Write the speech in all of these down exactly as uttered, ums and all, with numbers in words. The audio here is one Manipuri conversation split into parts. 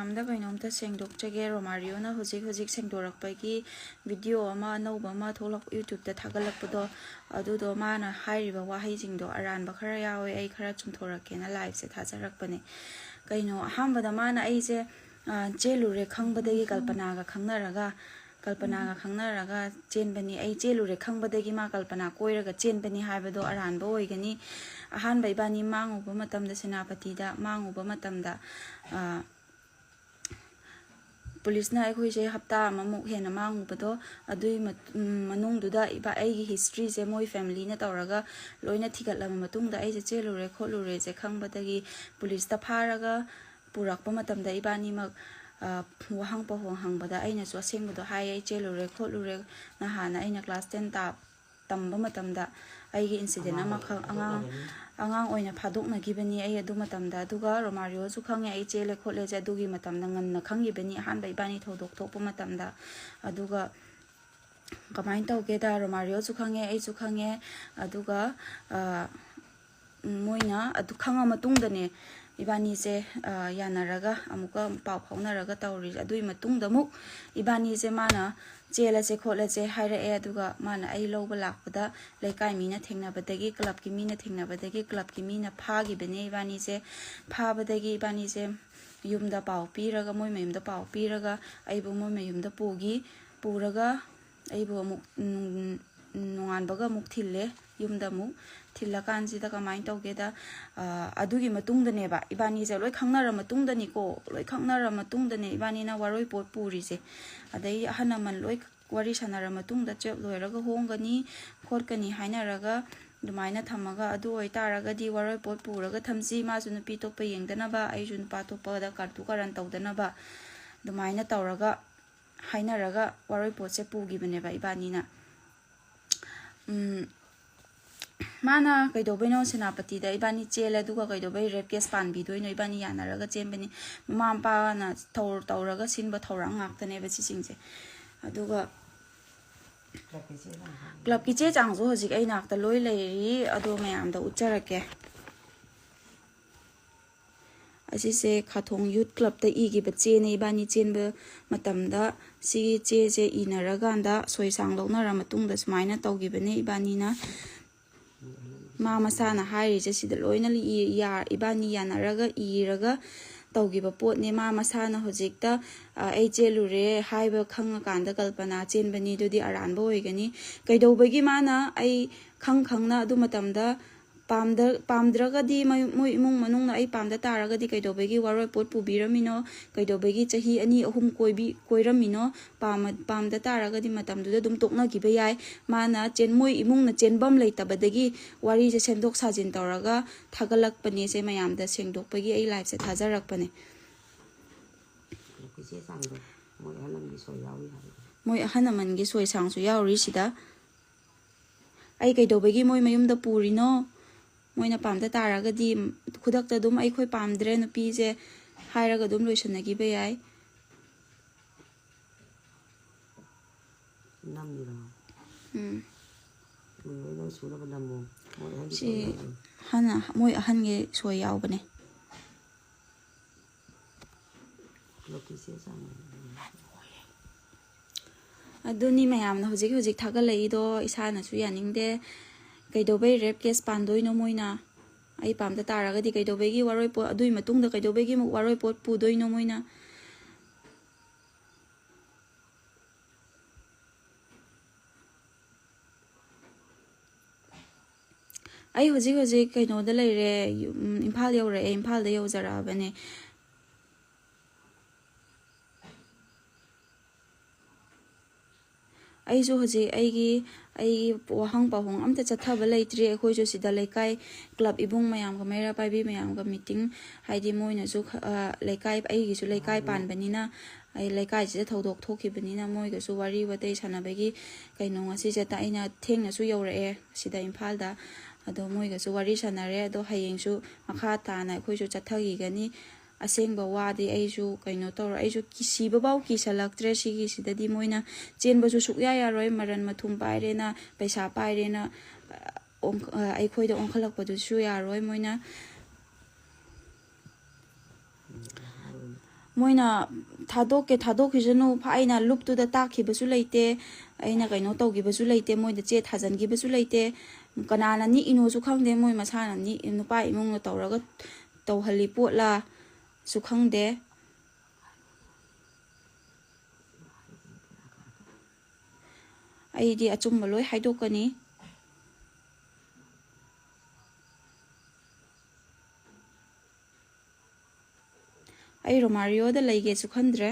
ꯃꯌꯥꯝꯗ ꯀꯩꯅꯣꯝꯇ ꯁꯦꯡꯗꯣꯛꯆꯒꯦ꯫ ꯔꯣꯃꯥꯔꯤꯑꯣꯅ ꯍꯧꯖꯤꯛ ꯍꯧꯖꯤꯛ ꯁꯦꯡꯗꯣꯔꯛꯄꯒꯤ ꯚꯤꯗꯤꯑꯣ ꯑꯃ ꯑꯅꯧꯕ ꯑꯃ ꯊꯣꯛꯂꯛ, YouTube-ꯇ ꯊꯥꯒꯠꯂꯛꯄꯗꯣ, ꯑꯗꯨꯗꯣ ꯃꯥꯅ ꯍꯥꯏꯔꯤꯕ ꯋꯥꯍꯩꯁꯤꯡꯗꯣ ꯑꯔꯥꯟꯕ ꯈꯔ ꯌꯥꯎꯋꯦ, ꯑꯩ ꯈꯔ ꯆꯨꯝꯊꯣꯔꯛꯀꯦꯅ live-ꯁꯦ ꯊꯥꯖꯔꯛꯄꯅꯦ꯫ ꯀꯩꯅꯣ, ꯑꯍꯥꯟꯕꯗ ꯃꯥꯅ ꯑꯩꯁꯦ, ꯑ, ꯆꯦꯜꯂꯨꯔꯦ ꯈꯪꯕꯗꯒꯤ ꯀꯜꯄꯅꯥꯒ ꯈꯪꯅꯔꯒ, ꯀꯜꯄꯅꯥꯒ ꯈꯪꯅꯔꯒ ꯆꯦꯟꯕꯅꯤ, ꯑꯩ ꯆꯦꯜꯂꯨꯔꯦ ꯈꯪꯕꯗꯒꯤ ꯃꯥ ꯀꯜꯄꯅꯥ ꯀꯣꯏꯔꯒ ꯆꯦꯟꯕꯅꯤ ꯍꯥꯏꯕꯗꯣ ꯑꯔꯥꯟꯕ ꯑꯣꯏꯒꯅꯤ꯫ ꯑꯍꯥꯟꯕ ꯏꯕꯥꯅꯤ ꯃꯥꯡꯉꯨꯕ ꯃꯇꯝꯗ, ꯁꯦꯅꯥꯄꯇꯤꯗ ꯃꯥꯡꯉꯨꯕ ꯃꯇꯝꯗ, ꯑ, ꯄꯨꯂꯤꯁꯅ ꯑꯩꯈꯣꯏꯁꯦ ꯍꯞꯇꯥ ꯑꯃꯃꯨꯛ ꯍꯦꯟꯅ ꯃꯥꯡꯉꯨꯕꯗꯣ, ꯑꯗꯨꯒꯤ ꯃꯠ-, ꯎꯝ, ꯃꯅꯨꯡꯗꯨꯗ ꯏꯕꯥ-, ꯑꯩꯒꯤ history-ꯁꯦ ꯃꯣꯏ family-ꯅ ꯇꯧꯔꯒ ꯂꯣꯏꯅ ꯊꯤꯒꯠꯂꯕ ꯃꯇꯨꯡꯗ ꯑꯩꯁꯦ ꯆꯦꯜꯂꯨꯔꯦ ꯈꯣꯠꯂꯨꯔꯦꯁꯦ ꯈꯪꯕꯗꯒꯤ ꯄꯨꯂꯤꯁꯇ ꯐꯥꯔꯒ ꯄꯨꯔꯛꯄ ꯃꯇꯝꯗ ꯏꯕꯥꯅꯤꯃꯛ, ꯑ, ꯋꯥꯍꯪ ꯄꯥꯎꯍꯪ ꯍꯪꯕꯗ ꯑꯩꯅꯁꯨ ꯑꯁꯦꯡꯕꯗꯣ ꯍꯥꯏ, "ꯑꯩ ꯆꯦꯜꯂꯨꯔꯦ ꯈꯣꯠꯂꯨꯔꯦ, ꯅꯍꯥꯟ ꯑꯩꯅ class ten ꯇꯥ-, ꯇꯝꯕ ꯃꯇꯝꯗ ꯑꯩꯒꯤ incident ꯑꯃꯈꯛ ꯑꯉꯥꯡ, ꯑꯉꯥꯡ ꯑꯣꯏꯅ ꯐꯥꯗꯣꯛꯅꯈꯤꯕꯅꯤ ꯑꯩ ꯑꯗꯨ ꯃꯇꯝꯗ꯫ ꯑꯗꯨꯒ ꯔꯣꯃꯥꯔꯤꯑꯣꯁꯨ ꯈꯪꯉꯦ ꯑꯩ ꯆꯦꯜꯂꯦ ꯈꯣꯠꯂꯦꯁꯦ ꯑꯗꯨꯒꯤ ꯃꯇꯝꯗ ꯉꯟꯅ ꯈꯪꯈꯤꯕꯅꯤ, ꯑꯍꯥꯟꯕ ꯏꯕꯥꯅꯤ ꯊꯧꯗꯣꯛ ꯊꯣꯛꯄ ꯃꯇꯝꯗ꯫ ꯑꯗꯨꯒ ꯀꯃꯥꯏꯅ ꯇꯧꯒꯦꯗ, ꯔꯣꯃꯥꯔꯤꯑꯣꯁꯨ ꯈꯪꯉꯦ, ꯑꯩꯁꯨ ꯈꯪꯉꯦ꯫ ꯑꯗꯨꯒ, ꯑ, ꯃꯣꯏꯅ ꯑꯗꯨ ꯈꯪꯉ ꯃꯇꯨꯡꯗꯅꯦ ꯏꯕꯥꯅꯤꯁꯦ, ꯑ, ꯌꯥꯅꯔꯒ ꯑꯃꯨꯛꯀ ꯄꯥꯎ ꯐꯥꯎꯅꯔꯒ ꯇꯧꯔꯤ꯫ ꯑꯗꯨꯒꯤ ꯃꯇꯨꯡꯗ ꯑꯃꯨꯛ ꯏꯕꯥꯅꯤꯁꯦ ꯃꯥꯅ ꯆꯦꯜꯂꯁꯦ ꯈꯣꯠꯂꯁꯦ ꯍꯥꯏꯔꯛꯑꯦ꯫ ꯑꯗꯨꯒ ꯃꯥꯅ ꯑꯩ ꯂꯧꯕ ꯂꯥꯛꯄꯗ ꯂꯩꯀꯥꯏ ꯃꯤꯅ ꯊꯦꯡꯅꯕꯗꯒꯤ, club-ꯀꯤ ꯃꯤꯅ ꯊꯦꯡꯅꯕꯗꯒꯤ club-ꯀꯤ ꯃꯤꯅ ꯐꯥꯈꯤꯕꯅꯦ ꯏꯕꯥꯅꯤꯁꯦ꯫ ꯐꯥꯕꯗꯒꯤ ꯏꯕꯥꯅꯤꯁꯦ ꯌꯨꯝꯗ ꯄꯥꯎ ꯄꯤꯔꯒ, ꯃꯣꯏ ꯃꯌꯨꯝꯗ ꯄꯥꯎ ꯄꯤꯔꯒ ꯑꯩꯕꯨ ꯃꯣꯏ ꯃꯌꯨꯝꯗ ꯄꯨꯈꯤ꯫ ꯄꯨꯔꯒ ꯑꯩꯕꯨ ꯑꯃꯨꯛ, ꯎꯝ, ꯅꯣꯡꯉꯥꯟꯕꯒ ꯑꯃꯨꯛ ꯊꯤꯜꯂꯦ꯫ ꯌꯨꯝꯗ ꯑꯃꯨꯛ ꯊꯤꯜꯂꯀꯥꯟꯁꯤꯗ ꯀꯃꯥꯏꯅ ꯇꯧꯒꯦꯗ, ꯑ, ꯑꯗꯨꯒꯤ ꯃꯇꯨꯡꯗꯅꯦꯕ, ꯏꯕꯥꯅꯤꯁꯦ ꯂꯣꯏ ꯈꯪꯅꯔ ꯃꯇꯨꯡꯗꯅꯤꯀꯣ, ꯂꯣꯏ ꯈꯪꯅꯔ ꯃꯇꯨꯡꯗꯅꯦ ꯏꯕꯥꯅꯤꯅ ꯋꯥꯔꯣꯏꯄꯣꯠ ꯄꯨꯔꯤꯁꯦ꯫ ꯑꯗꯩ ꯑꯍꯜ ꯂꯃꯟ ꯂꯣꯏ ꯋꯥꯔꯤ ꯁꯥꯟꯅꯔ ꯃꯇꯨꯡꯗ, "ꯆꯦꯞ ꯂꯣꯏꯔꯒ ꯍꯣꯡꯒꯅꯤ ꯈꯣꯠꯀꯅꯤ" ꯍꯥꯏꯅꯔꯒ ꯑꯗꯨꯃꯥꯏꯅ ꯊꯝꯃꯒ, "ꯑꯗꯨ ꯑꯣꯏꯇꯥꯔꯒꯗꯤ ꯋꯥꯔꯣꯏꯄꯣꯠ ꯄꯨꯔꯒ ꯊꯝꯁꯤ, ꯃꯥꯁꯨ ꯅꯨꯄꯤ ꯑꯇꯣꯞꯄ ꯌꯦꯡꯗꯅꯕ, ꯑꯩꯁꯨ ꯅꯨꯄꯥ ꯑꯇꯣꯞꯄꯗ ꯀꯥꯇꯨ ꯀꯥꯔꯟ ꯇꯧꯗꯅꯕ" ꯑꯗꯨꯃꯥꯏꯅ ꯇꯧꯔꯒ ꯍꯥꯏꯅꯔꯒ ꯋꯥꯔꯣꯏꯄꯣꯠꯁꯦ ꯄꯨꯈꯤꯕꯅꯦꯕ ꯏꯕꯥꯅꯤꯅ꯫ ꯎꯝ, ꯃꯥꯅ ꯀꯩꯗꯧꯕꯩꯅꯣ ꯁꯦꯅꯥꯄꯇꯤꯗ ꯏꯕꯥꯅꯤ ꯆꯦꯜꯂꯦ, ꯑꯗꯨꯒ ꯀꯩꯗꯧꯕꯩ rape case ꯄꯥꯟꯕꯤꯗꯣꯏꯅꯣ? ꯏꯕꯥꯅꯤ ꯌꯥꯅꯔꯒ ꯆꯦꯟꯕꯅꯤ꯫ ꯃꯃꯥ ꯃꯄꯥꯅ ꯊꯧ-, ꯇꯧꯔꯒ ꯁꯤꯟꯕ ꯊꯧꯔꯥꯡ ꯉꯥꯛꯇꯅꯦꯕ ꯁꯤꯁꯤꯡꯁꯦ꯫ ꯑꯗꯨꯒ club-ꯀꯤ ꯆꯦ ꯆꯥꯡꯁꯨ ꯍꯧꯖꯤꯛ ꯑꯩ ꯅꯥꯛꯇ ꯂꯣꯏ ꯂꯩꯔꯤ, ꯑꯗꯣ ꯃꯌꯥꯝꯗ ꯎꯠꯆꯔꯛꯀꯦ꯫ ꯑꯁꯤꯁꯦ ꯈꯥꯊꯣꯡ ꯌꯨꯠ ꯀ꯭ꯂꯕꯇ ꯏꯈꯤꯕ ꯆꯦꯅꯦ꯫ ꯏꯕꯥꯅꯤ ꯆꯦꯟꯕ ꯃꯇꯝꯗ ꯁꯤꯒꯤ ꯆꯦꯁꯦ ꯏꯅꯔꯀꯥꯟꯗ ꯁꯣꯏ ꯁꯥꯡ ꯂꯧꯅꯔ ꯃꯇꯨꯡꯗ ꯁꯨꯃꯥꯏꯅ ꯇꯧꯈꯤꯕꯅꯦ ꯏꯕꯥꯅꯤꯅ꯫ ꯃꯥ ꯃꯁꯥꯅ ꯍꯥꯏꯔꯤꯁꯦ ꯁꯤꯗ ꯂꯣꯏꯅ ꯏ-, ꯌꯥ-, ꯏꯕꯥꯅꯤ ꯌꯥꯅꯔꯒ ꯏꯔꯒ ꯇꯧꯈꯤꯕ ꯄꯣꯠꯅꯦ꯫ ꯃꯥ ꯃꯁꯥꯅ ꯍꯧꯖꯤꯛꯇ, "ꯑ, ꯑꯩ ꯆꯦꯜꯂꯨꯔꯦ" ꯍꯥꯏꯕ ꯈꯪꯉꯀꯥꯟꯗ ꯀꯜꯄꯅꯥ ꯆꯦꯟꯕꯅꯤ꯫ ꯑꯗꯨꯗꯤ ꯑꯔꯥꯟꯕ ꯑꯣꯏꯒꯅꯤ꯫ ꯀꯩꯗꯧꯕꯒꯤ ꯃꯥꯅ ꯑꯩ ꯈꯪ ꯈꯪꯅ ꯑꯗꯨ ꯃꯇꯝꯗ ꯄꯥꯝꯗ-, ꯄꯥꯝꯗ꯭ꯔꯒꯗꯤ ꯃꯣꯏ, ꯃꯣꯏ ꯏꯃꯨꯡ ꯃꯅꯨꯡꯅ ꯑꯩ ꯄꯥꯝꯗ ꯇꯥꯔꯒꯗꯤ ꯀꯩꯗꯧꯕꯒꯤ ꯋꯥꯔꯣꯏꯄꯣꯠ ꯄꯨꯕꯤꯔꯝꯃꯤꯅꯣ? ꯀꯩꯗꯧꯕꯒꯤ ꯆꯍꯤ ꯑꯅꯤ ꯑꯍꯨꯝ ꯀꯣꯏꯕꯤ-, ꯀꯣꯏꯔꯝꯃꯤꯅꯣ? ꯄꯥꯝꯃ-, ꯄꯥꯝꯗ ꯇꯥꯔꯒꯗꯤ ꯃꯇꯝꯗꯨꯗ ꯑꯗꯨꯝ ꯇꯣꯛꯅꯈꯤꯕ ꯌꯥꯏ꯫ ꯃꯥꯅ ꯆꯦꯟ-, ꯃꯣꯏ ꯏꯃꯨꯡꯅ ꯆꯦꯟꯐꯝ ꯂꯩꯇꯕꯗꯒꯤ ꯋꯥꯔꯤꯁꯦ ꯁꯦꯝꯗꯣꯛ ꯁꯥꯖꯤꯟ ꯇꯧꯔꯒ ꯊꯥꯒꯠꯂꯛꯄꯅꯦ꯫ ꯁꯦ ꯃꯌꯥꯝꯗ ꯁꯦꯡꯗꯣꯛꯄꯒꯤ ꯑꯩ ꯂꯥꯏꯐꯁꯦ ꯊꯥꯖꯔꯛꯄꯅꯦ꯫ ꯆꯦ ꯆꯥꯡꯗꯣ ꯃꯣꯏ ꯑꯍꯜ ꯂꯃꯟꯒꯤ ꯁꯣꯏ ꯌꯥꯎꯔꯤ ꯍꯥꯏꯕꯗꯣ꯫ ꯃꯣꯏ ꯑꯍꯜ ꯂꯃꯟꯒꯤ ꯁꯣꯏ ꯁꯥꯡꯁꯨ ꯌꯥꯎꯔꯤ ꯁꯤꯗ꯫ ꯑꯩ ꯀꯩꯗꯧꯕꯒꯤ ꯃꯣꯏ ꯃꯌꯨꯝꯗ ꯄꯨꯔꯤꯅꯣ? ꯃꯣꯏꯅ ꯄꯥꯝꯗ ꯇꯥꯔꯒꯗꯤ ꯈꯨꯗꯛꯇ ꯑꯗꯨꯝ "ꯑꯩꯈꯣꯏ ꯄꯥꯝꯗ꯭ꯔꯦ ꯅꯨꯄꯤꯁꯦ" ꯍꯥꯏꯔꯒ ꯑꯗꯨꯝ ꯂꯣꯏꯁꯤꯟꯅꯈꯤꯕ ꯌꯥꯏ꯫ ꯅꯝꯃꯤꯔꯣ? ꯎꯝ꯫ ꯃꯣꯏ ꯂꯣꯏꯅ ꯁꯨꯅꯕ ꯅꯝꯃꯣ꯫ ꯃꯣꯏ ꯑꯍꯟꯒꯤ ꯁꯤ ꯁꯣꯏ ꯌꯥꯎꯕꯅꯤ꯫ ꯍꯥꯟꯅ ꯃꯣꯏ ꯑꯍꯟꯒꯤ ꯁꯣꯏ ꯌꯥꯎꯕꯅꯦ꯫ ꯈꯨꯂꯛꯀꯤ ꯆꯦ ꯆꯥꯡ꯫ ꯑꯗꯨꯅꯤ ꯃꯌꯥꯝꯅ ꯍꯧꯖꯤꯛ ꯍꯧꯖꯤꯛ ꯊꯥꯒꯠꯂꯛꯏꯗꯣ, ꯏꯁꯥꯅꯁꯨ ꯌꯥꯅꯤꯡꯗꯦ꯫ ꯀꯩꯗꯧꯕꯩ ꯔꯦꯞ ꯀꯦꯁ ꯄꯥꯟꯗꯣꯏꯅꯣ ꯃꯣꯏꯅ? ꯑꯩ ꯄꯥꯝꯗ ꯇꯥꯔꯒꯗꯤ ꯀꯩꯗꯧꯕꯒꯤ ꯋꯥꯔꯣꯏ ꯄꯣꯠ, ꯑꯗꯨꯒꯤ ꯃꯇꯨꯡꯗ ꯀꯩꯗꯧꯕꯒꯤ ꯑꯃꯨꯛ ꯋꯥꯔꯣꯏ ꯄꯣꯠ ꯄꯨꯗꯣꯏꯅꯣ ꯃꯣꯏꯅ? ꯑꯩ ꯍꯧꯖꯤꯛ ꯍꯧꯖꯤꯛ ꯀꯩꯅꯣꯗ ꯂꯩꯔꯦ, ꯌꯨꯝ, ꯏꯝꯐꯥꯜ ꯌꯧꯔꯛꯑꯦ, ꯏꯝꯐꯥꯜꯗ ꯌꯧꯖꯔꯛꯑꯕꯅꯦ꯫ ꯑꯩꯁꯨ ꯍꯧꯖꯤꯛ ꯑꯩꯒꯤ, ꯑꯩꯒꯤ ꯋꯥꯍꯪ ꯄꯥꯎꯍꯪ ꯑꯝꯇ ꯆꯠꯊꯕ ꯂꯩꯇ꯭ꯔꯤ꯫ ꯑꯩꯈꯣꯏꯁꯨ ꯁꯤꯗ ꯂꯩꯀꯥꯏ ꯀ꯭ꯂꯕ ꯏꯕꯨꯡ ꯃꯌꯥꯝꯒ, ꯃꯩꯔꯥ ꯄꯥꯏꯕꯤ ꯃꯌꯥꯝꯒ ꯃꯤꯇꯤꯡ, ꯍꯥꯏꯗꯤ ꯃꯣꯏꯅꯁꯨ ꯈ-, ꯑ, ꯂꯩꯀꯥꯏ, ꯑꯩꯒꯤꯁꯨ ꯂꯩꯀꯥꯏ ꯄꯥꯟꯕꯅꯤꯅ, ꯑꯩ ꯂꯩꯀꯥꯏꯁꯤꯗ ꯊꯧꯗꯣꯛ ꯊꯣꯛꯈꯤꯕꯅꯤꯅ ꯃꯣꯏꯒꯁꯨ ꯋꯥꯔꯤ ꯋꯥꯇꯩ ꯁꯥꯟꯅꯕꯒꯤ ꯀꯩꯅꯣ ꯉꯁꯤꯁꯦ ꯇ-, ꯑꯩꯅ ꯊꯦꯡꯅꯁꯨ ꯌꯧꯔꯛꯑꯦ ꯁꯤꯗ ꯏꯝꯐꯥꯜꯗ꯫ ꯑꯗꯣ ꯃꯣꯏꯒꯁꯨ ꯋꯥꯔꯤ ꯁꯥꯟꯅꯔꯦ꯫ ꯑꯗꯣ ꯍꯌꯦꯡꯁꯨ ꯃꯈꯥ ꯇꯥꯅ ꯑꯩꯈꯣꯏꯁꯨ ꯆꯠꯊꯈꯤꯒꯅꯤ꯫ ꯑꯁꯦꯡꯕ ꯋꯥꯗꯤ ꯑꯩꯁꯨ ꯀꯩꯅꯣ ꯇꯧꯔ-, ꯑꯩꯁꯨ ꯀꯤ-, ꯁꯤꯕꯐꯥꯎ ꯀꯤꯁꯜꯂꯛꯇ꯭ꯔꯦ꯫ ꯁꯤꯒꯤꯁꯤꯗꯗꯤ ꯃꯣꯏꯅ ꯆꯦꯟꯕꯁꯨ ꯁꯨꯛꯌꯥ ꯌꯥꯔꯣꯏ꯫ ꯃꯔꯟ ꯃꯊꯨꯝ ꯄꯥꯏꯔꯦꯅ, ꯄꯩꯁꯥ ꯄꯥꯏꯔꯦꯅ, ꯑ, ꯑꯣꯟ-, ꯑ, ꯑꯩꯈꯣꯏꯗ ꯑꯣꯟꯈꯠꯂꯛꯄꯗꯨꯁꯨ ꯌꯥꯔꯣꯏ ꯃꯣꯏꯅ꯫ ꯃꯣꯏꯅ ꯊꯥꯗꯣꯛꯀꯦ ꯊꯥꯗꯣꯛꯈꯤꯁꯅꯨ, ꯐ-, ꯑꯩꯅ ꯂꯨꯞꯇꯨꯗ ꯇꯥꯛꯈꯤꯕꯁꯨ ꯂꯩꯇꯦ, ꯑꯩꯅ ꯀꯩꯅꯣ ꯇꯧꯈꯤꯕꯁꯨ ꯂꯩꯇꯦ, ꯃꯣꯏꯗ ꯆꯦ ꯊꯥꯖꯤꯟꯈꯤꯕꯁꯨ ꯂꯩꯇꯦ꯫ ꯀꯅꯥꯅ ꯅꯤꯛꯏꯅꯣꯁꯨ ꯈꯪꯗꯦ, ꯃꯣꯏ ꯃꯁꯥꯅ ꯅꯤ-, ꯅꯨꯄꯥ ꯏꯃꯨꯡꯅ ꯇꯧꯔꯒ ꯇꯧꯍꯜꯂꯤ ꯄꯣꯠꯂꯥꯁꯨ ꯈꯪꯗꯦ꯫ ꯑꯩꯗꯤ ꯑꯆꯨꯝꯕ ꯂꯣꯏ ꯍꯥꯏꯗꯣꯛꯀꯅꯤ꯫ ꯑꯩ ꯔꯣꯃꯥꯔꯤꯌꯣꯗ ꯂꯩꯒꯦꯁꯨ ꯈꯟꯗ꯭ꯔꯦ꯫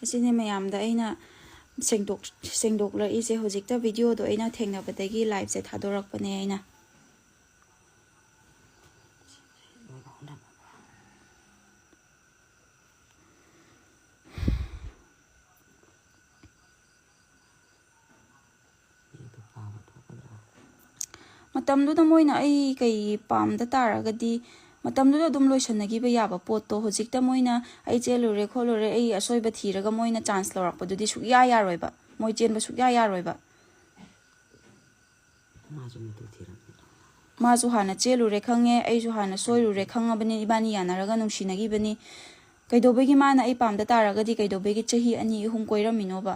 ꯑꯁꯤꯅꯤ ꯃꯌꯥꯝꯗ ꯑꯩꯅ ꯁꯦꯡꯗꯣꯛ-, ꯁꯦꯡꯗꯣꯛꯂꯛꯏꯁꯦ꯫ ꯍꯧꯖꯤꯛꯇ ꯚꯤꯗꯤꯑꯣꯗꯣ ꯑꯩꯅ ꯊꯦꯡꯅꯕꯗꯒꯤ ꯂꯥꯏꯞꯁꯦ ꯊꯥꯗꯣꯔꯛꯄꯅꯦ ꯑꯩꯅ꯫ ꯃꯇꯝꯗꯨꯗ ꯃꯣꯏꯅ ꯑꯩ ꯀꯩ ꯄꯥꯝꯗ ꯇꯥꯔꯒꯗꯤ, ꯃꯇꯝꯗꯨꯗ ꯑꯗꯨꯝ ꯂꯣꯏꯁꯟꯅꯈꯤꯕ ꯌꯥꯕ ꯄꯣꯠꯇꯣ, ꯍꯧꯖꯤꯛꯇ ꯃꯣꯏꯅ ꯑꯩ ꯆꯦꯜꯂꯨꯔꯦ ꯈꯣꯠꯂꯨꯔꯦ, ꯑꯩ ꯑꯁꯣꯏꯕ ꯊꯤꯔꯒ ꯃꯣꯏꯅ ꯆꯥꯟꯁ ꯂꯧꯔꯛꯄꯗꯨꯗꯤ ꯁꯨꯛꯌꯥ ꯌꯥꯔꯣꯏꯕ꯫ ꯃꯣꯏ ꯆꯦꯟꯕ ꯁꯨꯛꯌꯥ ꯌꯥꯔꯣꯏꯕ꯫ ꯃꯥꯁꯨ ꯃꯇꯨ ꯊꯤꯔꯛꯄꯗꯣ꯫ ꯃꯥꯁꯨ ꯍꯥꯟꯅ ꯆꯦꯜꯂꯨꯔꯦ ꯈꯪꯉꯦ, ꯑꯩꯁꯨ ꯍꯥꯟꯅ ꯁꯣꯏꯔꯨꯔꯦ ꯈꯪꯉꯕꯅꯤ, ꯏꯕꯥꯅꯤ ꯌꯥꯅꯔꯒ ꯅꯨꯡꯁꯤꯅꯈꯤꯕꯅꯤ꯫ ꯀꯩꯗꯧꯕꯒꯤ ꯃꯥꯅ ꯑꯩ ꯄꯥꯝꯗ ꯇꯥꯔꯒꯗꯤ ꯀꯩꯗꯧꯕꯒꯤ ꯆꯍꯤ ꯑꯅꯤ ꯑꯍꯨꯝ ꯀꯣꯏꯔꯝꯃꯤꯅꯣꯕ?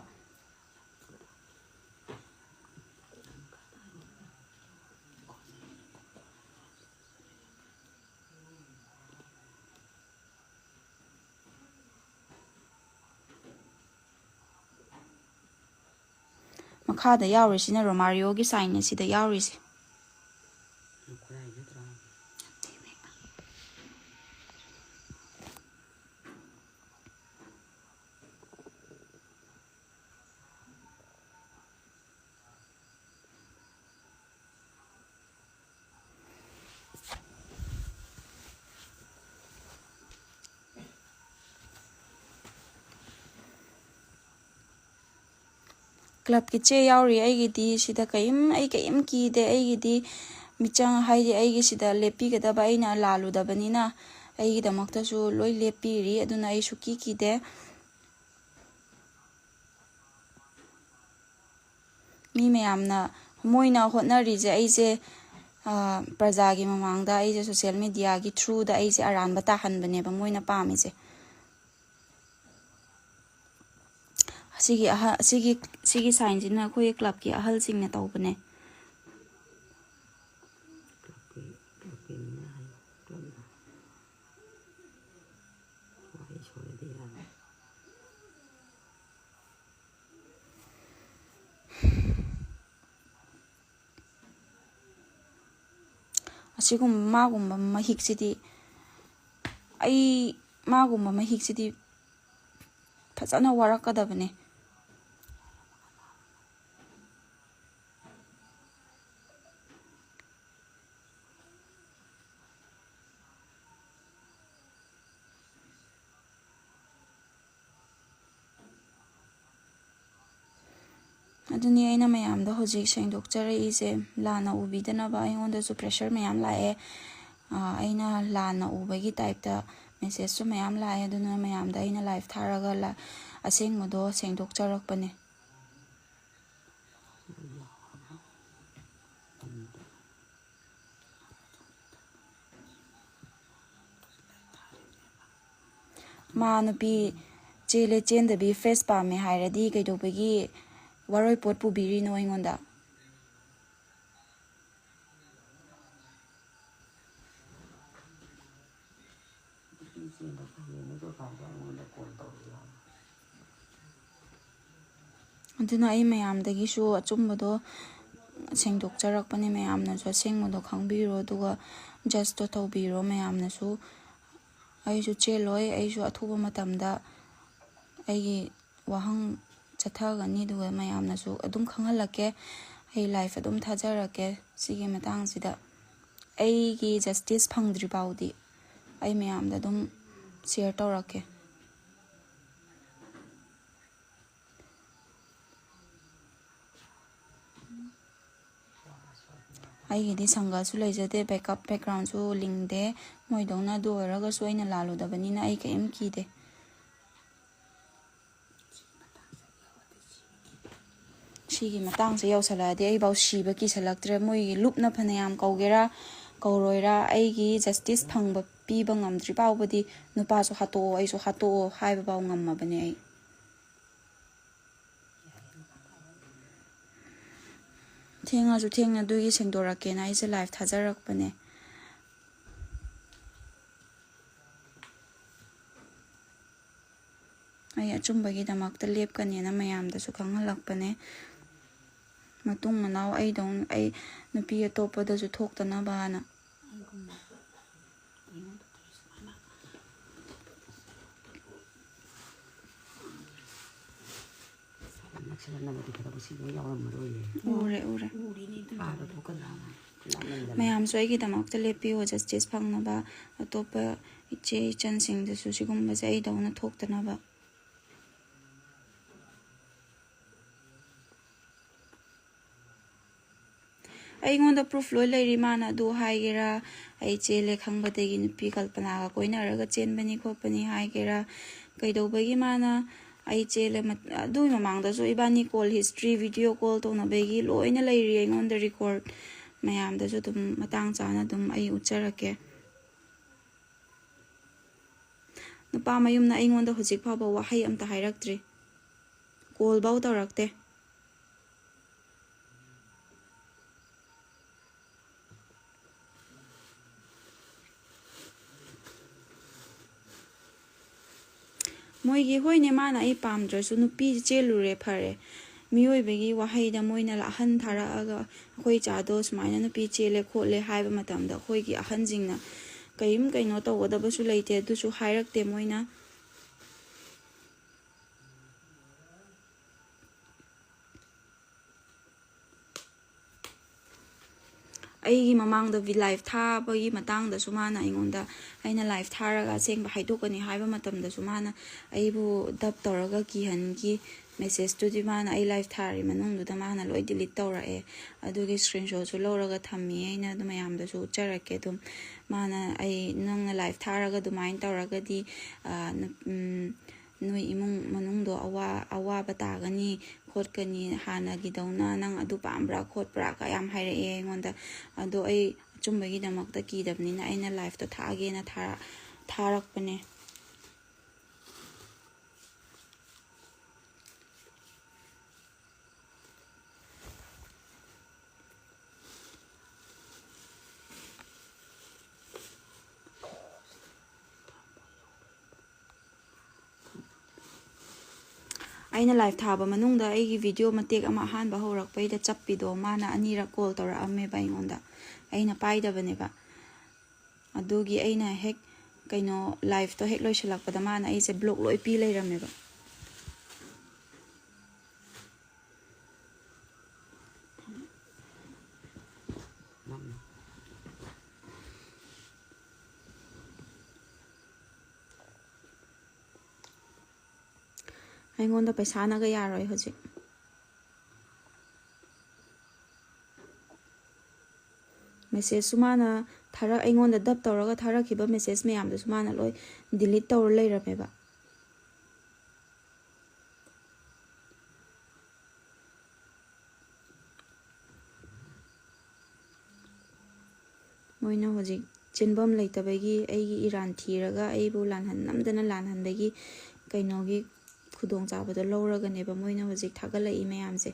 ꯃꯈꯥꯗ ꯌꯥꯎꯔꯤꯁꯤꯅ ꯔꯣꯃꯥꯔꯤꯌꯣꯒꯤ ꯁꯥꯏꯟꯅꯦ ꯁꯤꯗ ꯌꯥꯎꯔꯤꯁꯦ꯫ ꯀ꯭ꯂꯕꯀꯤ ꯆꯦ ꯌꯥꯎꯔꯤ ꯑꯩꯒꯤꯗꯤ꯫ ꯁꯤꯗ ꯀꯔꯤꯝ, ꯑꯩ ꯀꯔꯤꯝ ꯀꯤꯗꯦ꯫ ꯑꯩꯒꯤꯗꯤ ꯃꯤꯆꯪ, ꯍꯥꯏꯗꯤ ꯑꯩꯒꯤ ꯁꯤꯗ ꯂꯦꯞꯄꯤꯒꯗꯕ ꯑꯩꯅ ꯂꯥꯜꯂꯨꯗꯕꯅꯤꯅ ꯑꯩꯒꯤꯗꯃꯛꯇꯁꯨ ꯂꯣꯏ ꯂꯦꯞꯄꯤꯔꯤ꯫ ꯑꯗꯨꯅ ꯑꯩ ꯁꯨꯛꯀꯤ ꯀꯤꯗꯦ꯫ ꯃꯤ ꯃꯌꯥꯝꯅ ꯃꯣꯏꯅ ꯍꯣꯠꯅꯔꯤꯁꯦ ꯑꯩꯁꯦ, ꯑ, ꯄ꯭ꯔꯖꯥꯒꯤ ꯃꯃꯥꯡꯗ ꯑꯩꯁꯦ social mediaꯒꯤ throughꯗ ꯑꯩꯁꯦ ꯑꯔꯥꯟꯕ ꯇꯥꯍꯟꯕꯅꯦꯕ ꯃꯣꯏꯅ ꯄꯥꯝꯃꯤꯁꯦ꯫ ꯑꯁꯤꯒꯤ ꯑꯍ-, ꯑꯁꯤꯒꯤ, ꯁꯤꯒꯤ signꯁꯤꯅ ꯑꯩꯈꯣꯏ clubꯀꯤ ꯑꯍꯜꯁꯤꯡꯅ ꯇꯧꯕꯅꯦ꯫ clubꯀꯤ, clubꯀꯤ ꯃꯤꯅ ꯍꯥꯏ, clubꯅ꯫ ꯋꯥꯍꯩ ꯁꯣꯏꯔꯗꯤ ꯌꯥꯔꯣꯏ꯫ ꯑꯁꯤꯒꯨꯝꯕ, ꯃꯥꯒꯨꯝꯕ ꯃꯍꯤꯛꯁꯤꯗꯤ, ꯑꯩ, ꯃꯥꯒꯨꯝꯕ ꯃꯍꯤꯛꯁꯤꯗꯤ ꯐꯖꯅ ꯋꯥꯔꯛꯀꯗꯕꯅꯦ꯫ ꯑꯗꯨꯅꯤ ꯑꯩꯅ ꯃꯌꯥꯝꯗ ꯍꯧꯖꯤꯛ ꯁꯦꯡꯗꯣꯛꯆꯔꯛꯏꯁꯦ꯫ ꯂꯥꯟꯅ ꯎꯕꯤꯗꯅꯕ꯫ ꯑꯩꯉꯣꯟꯗꯁꯨ pressure ꯃꯌꯥꯝ ꯂꯥꯛꯑꯦ꯫ ꯑꯥ, ꯑꯩꯅ ꯂꯥꯟꯅ ꯎꯕꯒꯤ typeꯇ messageꯁꯨ ꯃꯌꯥꯝ ꯂꯥꯛꯑꯦ꯫ ꯑꯗꯨꯅ ꯃꯌꯥꯝꯗ ꯑꯩꯅ live ꯊꯥꯔꯒ ꯂ-, ꯑꯁꯦꯡꯕꯗꯣ ꯁꯦꯡꯗꯣꯛꯆꯔꯛꯄꯅꯦ꯫ ꯃꯥ ꯅꯨꯄꯤ ꯆꯦꯜꯂꯦ ꯆꯦꯟꯗꯕꯤ fresh ꯄꯥꯝꯃꯦ ꯍꯥꯏꯔꯗꯤ ꯀꯩꯗꯧꯕꯒꯤ ꯋꯥꯔꯣꯏ ꯄꯣꯠ ꯄꯨꯕꯤꯔꯤꯅꯣ ꯑꯩꯉꯣꯟꯗ? ꯑꯗꯨꯅ ꯑꯩ ꯃꯌꯥꯝꯗꯒꯤꯁꯨ ꯑꯆꯨꯝꯕꯗꯣ ꯁꯦꯡꯗꯣꯛꯆꯔꯛꯄꯅꯦ꯫ ꯃꯌꯥꯝꯅꯁꯨ ꯑꯁꯦꯡꯕꯗꯣ ꯈꯪꯕꯤꯔꯣ, ꯑꯗꯨꯒ judgeꯇꯣ ꯇꯧꯕꯤꯔꯣ ꯃꯌꯥꯝꯅꯁꯨ꯫ ꯑꯩꯁꯨ ꯆꯦꯜꯂꯣꯏ, ꯑꯩꯁꯨ ꯑꯊꯨꯕ ꯃꯇꯝꯗ ꯑꯩꯒꯤ ꯋꯥꯍꯪ ꯆꯠꯊꯒꯅꯤ, ꯑꯗꯨꯒ ꯃꯌꯥꯝꯅꯁꯨ ꯑꯗꯨꯝ ꯈꯪꯍꯜꯂꯛꯀꯦ꯫ ꯑꯩ live ꯑꯗꯨꯝ ꯊꯥꯖꯔꯛꯀꯦ ꯁꯤꯒꯤ ꯃꯇꯥꯡꯁꯤꯗ꯫ ꯑꯩꯒꯤ justice ꯐꯪꯗ꯭ꯔꯤ ꯐꯥꯎꯗꯤ ꯑꯩ ꯃꯌꯥꯝꯗ ꯑꯗꯨꯝ share ꯇꯧꯔꯛꯀꯦ꯫ ꯑꯩꯒꯤꯗꯤ ꯁꯪꯒꯁꯨ ꯂꯩꯖꯗꯦ, backup backgroundꯁꯨ ꯂꯤꯡꯗꯦ꯫ ꯃꯣꯏꯗꯧꯅ ꯑꯗꯨ ꯑꯣꯏꯔꯒꯁꯨ ꯑꯩꯅ ꯂꯥꯜꯂꯨꯗꯕꯅꯤꯅ ꯑꯩ ꯀꯔꯤꯝ ꯀꯤꯗꯦ꯫ ꯁꯤꯒꯤ ꯃꯇꯥꯡꯁꯦ ꯌꯧꯁꯜꯂꯛꯑꯗꯤ ꯑꯩꯐꯥꯎ ꯁꯤꯕ ꯀꯤꯁꯜꯂꯛꯇ꯭ꯔꯦ꯫ ꯃꯣꯏꯒꯤ ꯂꯨꯞꯅ ꯐꯅꯌꯥꯝ ꯀꯧꯒꯦꯔꯥ ꯀꯧꯔꯣꯏꯔꯥ, ꯑꯩꯒꯤ ꯖꯁꯇꯤꯁ ꯐꯪꯕ ꯄꯤꯕ ꯉꯝꯗ꯭ꯔꯤ ꯐꯥꯎꯕꯗꯤ ꯅꯨꯄꯥꯁꯨ ꯍꯥꯠꯇꯣꯛꯑꯣ, ꯑꯩꯁꯨ ꯍꯥꯠꯇꯣꯛꯑꯣ ꯍꯥꯏꯕ ꯐꯥꯎ ꯉꯝꯃꯕꯅꯦ ꯑꯩ꯫ ꯊꯦꯡꯉꯁꯨ ꯊꯦꯡꯅ ꯑꯗꯨꯒꯤ ꯁꯦꯡꯗꯣꯔꯛꯀꯦꯅ ꯑꯩꯁꯦ ꯂꯥꯏꯐ ꯊꯥꯖꯔꯛꯄꯅꯦ꯫ ꯑꯩ ꯑꯆꯨꯝꯕꯒꯤꯗꯃꯛꯇ ꯂꯦꯞꯀꯅꯦꯅ ꯃꯌꯥꯝꯗꯁꯨ ꯈꯪꯍꯜꯂꯛꯄꯅꯦ꯫ ꯃꯇꯨꯡ ꯃꯅꯥꯎ ꯑꯩꯗꯧ ꯑꯩ ꯅꯨꯄꯤ ꯑꯇꯣꯞꯄꯗꯁꯨ ꯊꯣꯛꯇꯅꯕꯅ꯫ ꯅꯛꯁꯤꯜꯂꯛꯅꯕꯗꯤ ꯈꯔꯕꯨ ꯁꯤ ꯂꯣꯏ ꯌꯥꯎꯔꯝꯃꯔꯣꯏꯌꯦ꯫ ꯎꯔꯦ, ꯎꯔꯦ꯫ ꯊꯥꯗ ꯊꯣꯛꯀꯗ꯭ꯔꯥ? ꯂꯥꯞꯃꯟꯗꯅ꯫ ꯃꯌꯥꯝꯁꯨ ꯑꯩꯒꯤꯗꯃꯛꯇ ꯂꯦꯞꯄꯤꯌꯣ, ꯖꯁꯇꯤꯁ ꯐꯪꯅꯕ꯫ ꯑꯇꯣꯞꯄ ꯏꯆꯦ ꯏꯆꯟꯁꯤꯡꯗꯁꯨ ꯁꯤꯒꯨꯝꯕꯁꯦ ꯑꯩꯗꯧꯅ ꯊꯣꯛꯇꯅꯕ꯫ ꯑꯩꯉꯣꯟꯗ ꯄ꯭ꯔꯨꯐ ꯂꯣꯏ ꯂꯩꯔꯤ꯫ ꯃꯥꯅ ꯑꯗꯨ ꯍꯥꯏꯒꯦꯔꯥ, ꯑꯩ ꯆꯦꯜꯂꯦ ꯈꯪꯕꯗꯒꯤ ꯅꯨꯄꯤ ꯀꯜꯄꯅꯥꯒ ꯀꯣꯏꯅꯔꯒ ꯆꯦꯟꯕꯅꯤ ꯈꯣꯠꯄꯅꯤ ꯍꯥꯏꯒꯦꯔꯥ, ꯀꯩꯗꯧꯕꯒꯤ ꯃꯥꯅ ꯑꯩ ꯆꯦꯜꯂꯦ, ꯃꯠ-, ꯑꯗꯨꯒꯤ ꯃꯃꯥꯡꯗꯁꯨ ꯏꯕꯥꯅꯤ ꯀꯣꯜ ꯍꯤꯁꯇ꯭ꯔꯤ, ꯚꯤꯗꯤꯑꯣ ꯀꯣꯜ ꯇꯧꯅꯕꯒꯤ ꯂꯣꯏꯅ ꯂꯩꯔꯤ ꯑꯩꯉꯣꯟꯗ ꯔꯦꯀꯣꯔꯠ꯫ ꯃꯌꯥꯝꯗꯁꯨ ꯑꯗꯨꯝ ꯃꯇꯥꯡ ꯆꯥꯅ ꯑꯗꯨꯝ ꯑꯩ ꯎꯠꯆꯔꯛꯀꯦ꯫ ꯅꯨꯄꯥ ꯃꯌꯨꯝꯅ ꯑꯩꯉꯣꯟꯗ ꯍꯧꯖꯤꯛ ꯐꯥꯎꯕ ꯋꯥꯍꯩ ꯑꯝꯇ ꯍꯥꯏꯔꯛꯇ꯭ꯔꯤ, ꯀꯣꯜꯐꯧ ꯇꯧꯔꯛꯇꯦ꯫ ꯃꯣꯏꯒꯤ, ꯍꯣꯏꯅꯦ, ꯃꯥꯅ ꯑꯩ ꯄꯥꯝꯗ꯭ꯔꯁꯨ ꯅꯨꯄꯤ ꯆꯦꯜꯂꯨꯔꯦ, ꯐꯔꯦ꯫ ꯃꯤꯑꯣꯏꯕꯒꯤ ꯋꯥꯍꯩꯗ ꯃꯣꯏꯅ ꯑꯍꯟ ꯊꯥꯔꯛꯑꯒ ꯑꯩꯈꯣꯏ ꯏꯆꯥꯗꯣ ꯁꯨꯃꯥꯏꯅ ꯅꯨꯄꯤ ꯆꯦꯜꯂꯦ ꯈꯣꯠꯂꯦ ꯍꯥꯏꯕ ꯃꯇꯝꯗ ꯑꯩꯈꯣꯏꯒꯤ ꯑꯍꯟꯁꯤꯡꯅ ꯀꯔꯤꯝ ꯀꯩꯅꯣ ꯇꯧꯒꯗꯕꯁꯨ ꯂꯩꯇꯦ, ꯑꯗꯨꯁꯨ ꯍꯥꯏꯔꯛꯇꯦ ꯃꯣꯏꯅ꯫ ꯑꯩꯒꯤ ꯃꯃꯥꯡꯗ ꯂꯥꯏꯐ ꯊꯥꯕꯒꯤ ꯃꯇꯥꯡꯗꯁꯨ ꯃꯥꯅ ꯑꯩꯉꯣꯟꯗ, ꯑꯩꯅ ꯂꯥꯏꯐ ꯊꯥꯔꯒ ꯑꯁꯦꯡꯕ ꯍꯥꯏꯗꯣꯛꯀꯅꯤ ꯍꯥꯏꯕ ꯃꯇꯝꯗꯁꯨ ꯃꯥꯅ ꯑꯩꯕꯨ ꯗꯞ ꯇꯧꯔꯒ ꯀꯤꯍꯟꯈꯤ꯫ ꯃꯦꯁꯦꯖꯇꯨꯗꯤ ꯃꯥꯅ ꯑꯩ ꯂꯥꯏꯐ ꯊꯥꯔꯤ ꯃꯅꯨꯡꯗꯨꯗ ꯃꯥꯅ ꯂꯣꯏ ꯗꯤꯂꯤꯠ ꯇꯧꯔꯛꯑꯦ꯫ ꯑꯗꯨꯒꯤ ꯁ꯭ꯀꯔꯤꯟꯁꯣꯠꯁꯨ ꯂꯧꯔꯒ ꯊꯝꯃꯤ꯫ ꯑꯩꯅ ꯑꯗꯨ ꯃꯌꯥꯝꯗꯁꯨ ꯎꯠꯆꯔꯛꯀꯦ꯫ ꯑꯗꯨꯝ ꯃꯥꯅ ꯑꯩ, "ꯅꯪꯅ ꯂꯥꯏꯐ ꯊꯥꯔꯒ ꯑꯗꯨꯃꯥꯏꯅ ꯇꯧꯔꯒꯗꯤ, ꯑ, ꯅꯨ-, ꯎꯝ, ꯅꯣꯏ ꯏꯃꯨꯡ ꯃꯅꯨꯡꯗꯣ ꯑꯋꯥ-, ꯑꯋꯥꯕ ꯇꯥꯒꯅꯤ" ꯈꯣꯠꯀꯅꯤ, ꯍꯥꯟꯅꯒꯤꯗꯧꯅ ꯅꯪ ꯑꯗꯨ ꯄꯥꯝꯕ꯭ꯔꯥ ꯈꯣꯠꯄ꯭ꯔꯥ ꯀ ꯌꯥꯝ ꯍꯥꯏꯔꯛꯑꯦ ꯑꯩꯉꯣꯟꯗ꯫ ꯑꯗꯣ ꯑꯩ ꯑꯆꯨꯝꯕꯒꯤꯗꯃꯛꯇ ꯀꯤꯗꯕꯅꯤꯅ ꯑꯩꯅ ꯂꯥꯏꯐꯇꯣ ꯊꯥꯛꯑꯒꯦꯅ ꯊꯥꯔ-, ꯊꯥꯔꯛꯄꯅꯦ꯫ ꯑꯩꯅ ꯂꯥꯏꯐ ꯊꯥꯕ ꯃꯅꯨꯡꯗ ꯑꯩꯒꯤ ꯚꯤꯗꯤꯑꯣ ꯃꯇꯦꯛ ꯑꯃ ꯑꯍꯥꯟꯕ ꯍꯧꯔꯛꯄꯩꯗ ꯆꯞꯄꯤꯗꯣ, ꯃꯥꯅ ꯑꯅꯤꯔꯛ ꯀꯣꯜ ꯇꯧꯔꯛꯑꯝꯃꯦꯕ ꯑꯩꯉꯣꯟꯗ꯫ ꯑꯩꯅ ꯄꯥꯏꯗꯕꯅꯦꯕ꯫ ꯑꯗꯨꯒꯤ ꯑꯩꯅ ꯍꯦꯛ, ꯀꯩꯅꯣ, ꯂꯥꯏꯐꯇꯣ ꯍꯦꯛ ꯂꯣꯏꯁꯤꯜꯂꯛꯄꯗ ꯃꯥꯅ ꯑꯩꯁꯦ ꯕ꯭ꯂꯣꯛ ꯂꯣꯏ ꯄꯤ ꯂꯩꯔꯝꯃꯦꯕ꯫ ꯑꯩꯉꯣꯟꯗ ꯄꯩꯁꯥꯅꯒ ꯌꯥꯔꯣꯏ ꯍꯧꯖꯤꯛ꯫ ꯃꯦꯁꯦꯖꯁꯨ ꯃꯥꯅ ꯊꯥꯔꯛ-, ꯑꯩꯉꯣꯟꯗ ꯗꯕ ꯇꯧꯔꯒ ꯊꯥꯔꯛꯈꯤꯕ ꯃꯦꯁꯦꯖ ꯃꯌꯥꯝꯗꯨꯁꯨ ꯃꯥꯅ ꯂꯣꯏ ꯗꯤꯂꯤꯠ ꯇꯧꯔ ꯂꯩꯔꯝꯃꯦꯕ꯫ ꯃꯣꯏꯅ ꯍꯧꯖꯤꯛ ꯆꯦꯟꯐꯝ ꯂꯩꯇꯕꯒꯤ, ꯑꯩꯒꯤ ꯏꯔꯥꯟ ꯊꯤꯔꯒ ꯑꯩꯕꯨ ꯂꯥꯟꯍꯟ-, ꯅꯝꯗꯅ ꯂꯥꯟꯍꯟꯕꯒꯤ ꯀꯩꯅꯣꯒꯤ ꯈꯨꯗꯣꯡꯆꯥꯕꯗꯣ ꯂꯧꯔꯒꯅꯦꯕ ꯃꯣꯏꯅ ꯍꯧꯖꯤꯛ ꯊꯥꯒꯠꯂꯛꯏ ꯃꯌꯥꯝꯁꯦ꯫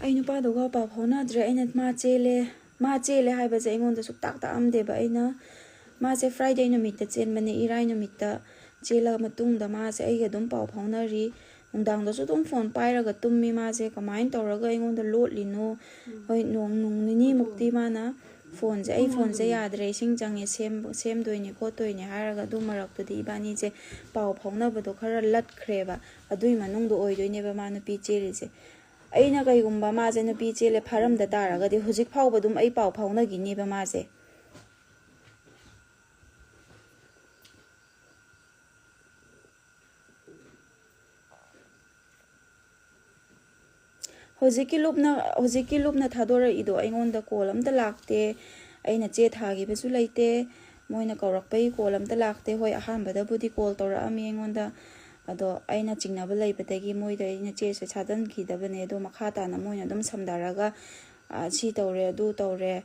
ꯑꯩ ꯅꯨꯄꯥꯗꯨꯒ ꯄꯥꯎ ꯐꯥꯎꯅꯗ꯭ꯔꯦ꯫ ꯑꯩꯅ ꯃꯥ ꯆꯦꯜꯂꯦ, ꯃꯥ ꯆꯦꯜꯂꯦ ꯍꯥꯏꯕꯁꯦ ꯑꯩꯉꯣꯟꯗ ꯁꯨꯛꯇꯥꯛ ꯇꯥꯛꯑꯝꯗꯦꯕ꯫ ꯑꯩꯅ, ꯃꯥꯁꯦ ꯐ꯭ꯔꯥꯏꯗꯦ ꯅꯨꯃꯤꯠꯇ ꯆꯦꯟꯕꯅꯦ, ꯏꯔꯥꯏ ꯅꯨꯃꯤꯠꯇ ꯆꯦꯜꯂ ꯃꯇꯨꯡꯗ ꯃꯥꯁꯦ ꯑꯩꯒ ꯑꯗꯨꯝ ꯄꯥꯎ ꯐꯥꯎꯅꯔꯤ꯫ ꯅꯨꯡꯗꯥꯡꯗꯁꯨ ꯑꯗꯨꯝ ꯐꯣꯟ ꯄꯥꯏꯔꯒ ꯇꯨꯝꯃꯤ꯫ ꯃꯥꯁꯦ ꯀꯃꯥꯏꯅ ꯇꯧꯔꯒ ꯑꯩꯉꯣꯟꯗ ꯂꯣꯠꯂꯤꯅꯣ? ꯍꯣꯏ, ꯅꯣꯡ, ꯅꯣꯡ ꯅꯤꯅꯤꯃꯨꯛꯇꯤ ꯃꯥꯅ ꯐꯣꯟꯁꯦ, "ꯑꯩ ꯐꯣꯟꯁꯦ ꯌꯥꯗ꯭ꯔꯦ, ꯏꯁꯤꯡ ꯆꯪꯉꯦ, ꯁꯦꯝ-, ꯁꯦꯝꯗꯣꯏꯅꯦ ꯈꯣꯠꯇꯣꯏꯅꯦ" ꯍꯥꯏꯔꯒ ꯑꯗꯨ ꯃꯔꯛꯇꯨꯗꯤ ꯏꯕꯥꯅꯤꯁꯦ ꯄꯥꯎ ꯐꯥꯎꯅꯕꯗꯣ ꯈꯔ ꯂꯠꯈ꯭ꯔꯦꯕ꯫ ꯑꯗꯨꯏ ꯃꯅꯨꯡꯗ ꯑꯣꯏꯗꯣꯏꯅꯦꯕ ꯃꯥ ꯅꯨꯄꯤ ꯆꯦꯜꯂꯤꯁꯦ꯫ ꯑꯩꯅ ꯀꯩꯒꯨꯝꯕ ꯃꯥꯁꯦ ꯅꯨꯄꯤ ꯆꯦꯜꯂꯦ ꯐꯥꯔꯝꯗ ꯇꯥꯔꯒꯗꯤ ꯍꯧꯖꯤꯛ ꯐꯥꯎꯕ ꯑꯗꯨꯝ ꯑꯩ ꯄꯥꯎ ꯐꯥꯎꯅꯈꯤꯅꯦꯕ ꯃꯥꯁꯦ꯫ ꯍꯧꯖꯤꯛꯀꯤ ꯂꯨꯞꯅ ꯍꯧꯖꯤꯛꯀꯤ ꯂꯨꯞꯅ ꯊꯥꯗꯣꯔꯛꯏꯗꯣ ꯑꯩꯉꯣꯟꯗ ꯀꯣꯜ ꯑꯝꯇ ꯂꯥꯛꯇꯦ꯫ ꯑꯩꯅ ꯆꯦ ꯊꯥꯈꯤꯕꯁꯨ ꯂꯩꯇꯦ꯫ ꯃꯣꯏꯅ ꯀꯧꯔꯛꯄꯒꯤ ꯀꯣꯜ ꯑꯝꯇ ꯂꯥꯛꯇꯦ꯫ ꯍꯣꯏ, ꯑꯍꯥꯟꯕꯗꯕꯨꯗꯤ ꯀꯣꯜ ꯇꯧꯔꯛꯑꯝꯃꯤ ꯑꯩꯉꯣꯟꯗ, ꯑꯗꯣ ꯑꯩꯅ ꯆꯤꯡꯅꯕ ꯂꯩꯕꯗꯒꯤ ꯃꯣꯏꯗ ꯑꯩꯅ ꯆꯦꯁꯦ ꯊꯥꯖꯤꯟꯈꯤꯗꯕꯅꯦ꯫ ꯑꯗꯣ ꯃꯈꯥ ꯇꯥꯅ ꯃꯣꯏꯅ ꯑꯗꯨꯝ ꯁꯝꯊꯔꯒ, "ꯑꯥ, ꯁꯤ ꯇꯧꯔꯦ, ꯑꯗꯨ ꯇꯧꯔꯦ,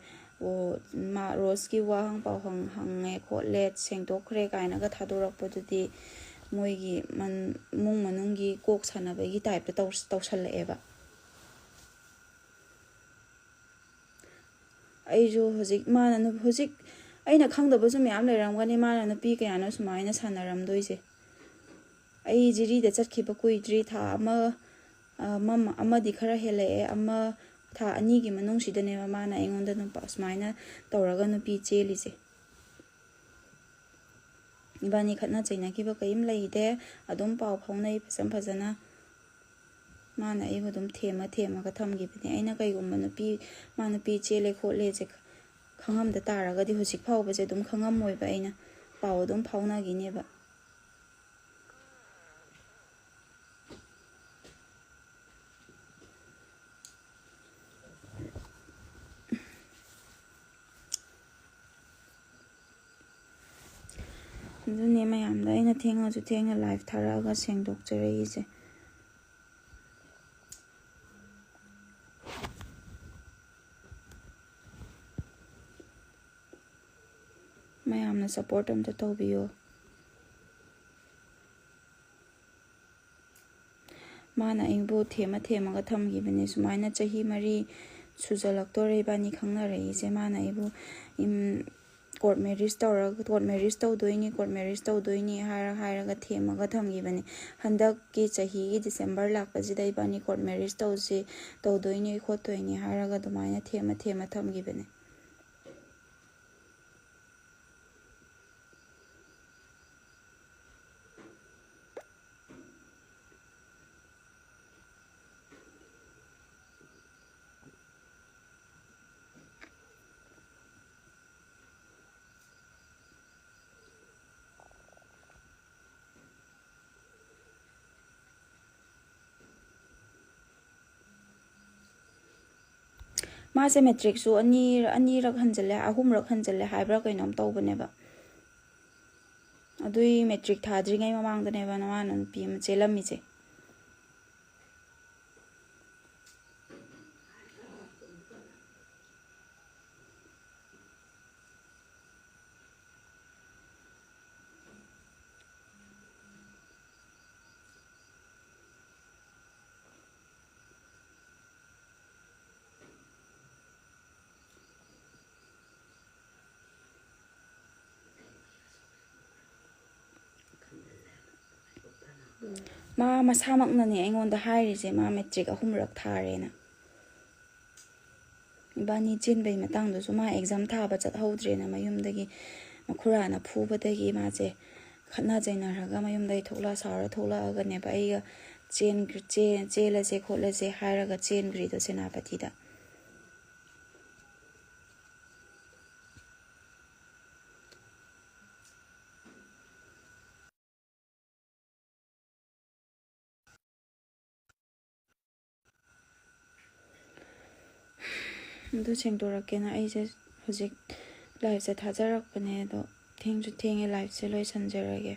ꯑꯣ, ꯃꯥ ꯔꯣꯁꯀꯤ ꯋꯥꯍꯪ ꯄꯥꯎꯍꯪ ꯍꯪꯉꯦ ꯈꯣꯠꯂꯦ, ꯁꯦꯡꯗꯣꯛꯈ꯭ꯔꯦ" ꯀꯥꯏꯅꯒ ꯊꯥꯗꯣꯔꯛꯄꯗꯨꯗꯤ ꯃꯣꯏꯒꯤ ꯃꯟ-, ꯏꯃꯨꯡ ꯃꯅꯨꯡꯒꯤ ꯀꯣꯛ ꯁꯥꯟꯅꯕꯒꯤ ꯇꯥꯏꯞꯇ ꯇꯧ-, ꯇꯧꯁꯜꯂꯛꯑꯦꯕ꯫ ꯑꯩꯁꯨ ꯍꯧꯖꯤꯛ ꯃꯥꯅ ꯅꯨ-, ꯍꯧꯖꯤꯛ ꯑꯩꯅ ꯈꯪꯗꯕꯁꯨ ꯃꯌꯥꯝ ꯂꯩꯔꯝꯒꯅꯤ, ꯃꯥꯅ ꯅꯨꯄꯤ ꯀꯌꯥꯅꯣ ꯁꯨꯃꯥꯏꯅ ꯁꯥꯟꯅꯔꯝꯗꯣꯏꯁꯦ꯫ ꯑꯩ ꯖꯤꯔꯤꯗ ꯆꯠꯈꯤꯕ ꯀꯨꯏꯗ꯭ꯔꯤ, ꯊꯥ ꯑꯃ, ꯑ, ꯑꯃ-, ꯑꯃꯗꯤ ꯈꯔ ꯍꯦꯜꯂꯛꯑꯦ, ꯑꯃ, ꯊꯥ ꯑꯅꯤꯒꯤ ꯃꯅꯨꯡꯁꯤꯗꯅꯦꯕ ꯃꯥꯅ ꯑꯩꯉꯣꯟꯗ ꯅꯨꯄꯥ ꯁꯨꯃꯥꯏꯅ ꯇꯧꯔꯒ ꯅꯨꯄꯤ ꯆꯦꯜꯂꯤꯁꯦ꯫ ꯏꯕꯥꯅꯤ ꯈꯠꯅ ꯆꯩꯅꯈꯤꯕ ꯀꯔꯤꯝ ꯂꯩꯇꯦ, ꯑꯗꯨꯝ ꯄꯥꯎ ꯐꯥꯎꯅꯩ ꯐꯖ ꯐꯖꯅ꯫ ꯃꯥꯅ ꯑꯩꯕꯨ ꯑꯗꯨꯝ ꯊꯦꯝꯃ ꯊꯦꯝꯃꯒ ꯊꯝꯈꯤꯕꯅꯦ꯫ ꯑꯩꯅ ꯀꯩꯒꯨꯝꯕ ꯅꯨꯄꯤ, ꯃꯥ ꯅꯨꯄꯤ ꯆꯦꯜꯂꯦ ꯈꯣꯠꯂꯦꯁꯦ ꯈꯪꯉꯝꯗ ꯇꯥꯔꯒꯗꯤ ꯍꯧꯖꯤꯛ ꯐꯥꯎꯕꯁꯦ ꯑꯗꯨꯝ ꯈꯪꯉꯝꯃꯣꯏꯕ, ꯑꯩꯅ ꯄꯥꯎ ꯑꯗꯨꯝ ꯐꯥꯎꯅꯈꯤꯅꯦꯕ꯫ ꯑꯗꯨꯅꯦ ꯃꯌꯥꯝꯗ ꯑꯩꯅ ꯊꯦꯡꯉꯁꯨ ꯊꯦꯡꯅ ꯂꯥꯏꯚ ꯊꯥꯔꯛꯑꯒ ꯁꯦꯡꯗꯣꯛꯆꯔꯛꯏꯁꯦ꯫ ꯃꯌꯥꯝꯅ ꯁꯞꯄꯣꯔꯠ ꯑꯝꯇ ꯇꯧꯕꯤꯌꯣ꯫ ꯃꯥꯅ ꯑꯩꯕꯨ ꯊꯦꯝꯃ ꯊꯦꯝꯃꯒ ꯊꯝꯈꯤꯕꯅꯦ꯫ ꯁꯨꯃꯥꯏꯅ ꯆꯍꯤ ꯃꯔꯤ ꯁꯨꯖꯜꯂꯛꯇꯣꯔꯦ ꯏꯕꯥꯅꯤ ꯈꯪꯅꯔꯛꯏꯁꯦ꯫ ꯃꯥꯅ ꯑꯩꯕꯨ, ꯏꯝ, ꯀꯣꯔꯠ ꯃꯦꯔꯤꯖ ꯇꯧꯔꯒ, "ꯀꯣꯔꯠ ꯃꯦꯔꯤꯖ ꯇꯧꯗꯣꯏꯅꯤ, ꯀꯣꯔꯠ ꯃꯦꯔꯤꯖ ꯇꯧꯗꯣꯏꯅꯤ" ꯍꯥꯏꯔ ꯍꯥꯏꯔꯒ ꯊꯦꯝꯃꯒ ꯊꯝꯈꯤꯕꯅꯦ꯫ "ꯍꯟꯗꯛꯀꯤ ꯆꯍꯤꯒꯤ ꯗꯤꯁꯦꯝꯕꯔ ꯂꯥꯛꯄꯁꯤꯗ ꯏꯕꯥꯅꯤ ꯀꯣꯔꯠ ꯃꯦꯔꯤꯖ ꯇꯧꯁꯤ, ꯇꯧꯗꯣꯏꯅꯤ, ꯈꯣꯠꯇꯣꯏꯅꯤ" ꯍꯥꯏꯔꯒ ꯑꯗꯨꯃꯥꯏꯅ ꯊꯦꯝꯃ ꯊꯦꯝꯃ ꯊꯝꯈꯤꯕꯅꯦ꯫ ꯃꯥꯁꯦ ꯃꯦꯇ꯭ꯔꯤꯛꯁꯨ ꯑꯅꯤ, ꯑꯅꯤꯔꯛ ꯍꯟꯖꯜꯂꯦ, ꯑꯍꯨꯝꯔꯛ ꯍꯟꯖꯜꯂꯦ ꯍꯥꯏꯕ꯭ꯔꯥ ꯀꯩꯅꯣꯝ ꯇꯧꯕꯅꯦꯕ꯫ ꯑꯗꯨꯏ ꯃꯦꯇ꯭ꯔꯤꯛ ꯊꯥꯗ꯭ꯔꯤꯉꯩ ꯃꯃꯥꯡꯗꯅꯦꯕ ꯅꯋꯥꯅ ꯅꯨꯄꯤ ꯑꯃ ꯆꯦꯜꯂꯝꯃꯤꯁꯦ꯫ ꯃꯥ ꯃꯁꯥꯃꯛꯅꯅꯦ ꯑꯩꯉꯣꯟꯗ ꯍꯥꯏꯔꯤꯁꯦ, ꯃꯥ ꯃꯦꯇ꯭ꯔꯤꯛ ꯑꯍꯨꯝꯔꯛ ꯊꯥꯔꯦꯅ꯫ ꯏꯕꯥꯅꯤ ꯆꯦꯟꯕꯩ ꯃꯇꯥꯡꯗꯨꯁꯨ ꯃꯥ ꯑꯦꯛꯖꯥꯝ ꯊꯥꯕ ꯆꯠꯍꯧꯗ꯭ꯔꯦꯅ, ꯃꯌꯨꯝꯗꯒꯤ ꯃꯈꯨꯔꯥꯅ ꯐꯨꯕꯗꯒꯤ ꯃꯥꯁꯦ ꯈꯠꯅ ꯆꯩꯅꯔꯒ ꯃꯌꯨꯝꯗꯒꯤ ꯊꯣꯛꯂꯛꯑ, ꯁꯥꯎꯔ ꯊꯣꯛꯂꯛꯑꯒꯅꯦꯕ ꯑꯩꯒ ꯆꯦꯟ-, ꯆꯦ-, ꯆꯦꯜꯂꯁꯦ ꯈꯣꯠꯂꯁꯦ ꯍꯥꯏꯔꯒ ꯆꯦꯟꯈ꯭ꯔꯤꯗꯣ ꯁꯦꯅꯥꯄꯇꯤꯗ꯫ ꯑꯗꯨ ꯁꯦꯡꯗꯣꯔꯛꯀꯦꯅ ꯑꯩꯁꯦ ꯍꯧꯖꯤꯛ ꯂꯥꯏꯞꯁꯦ ꯊꯥꯖꯔꯛꯄꯅꯦ, ꯑꯗꯣ ꯊꯦꯡꯁꯨ ꯊꯦꯡꯉꯦ, ꯂꯥꯏꯞꯁꯦ ꯂꯣꯏꯁꯟꯖꯔꯒꯦ꯫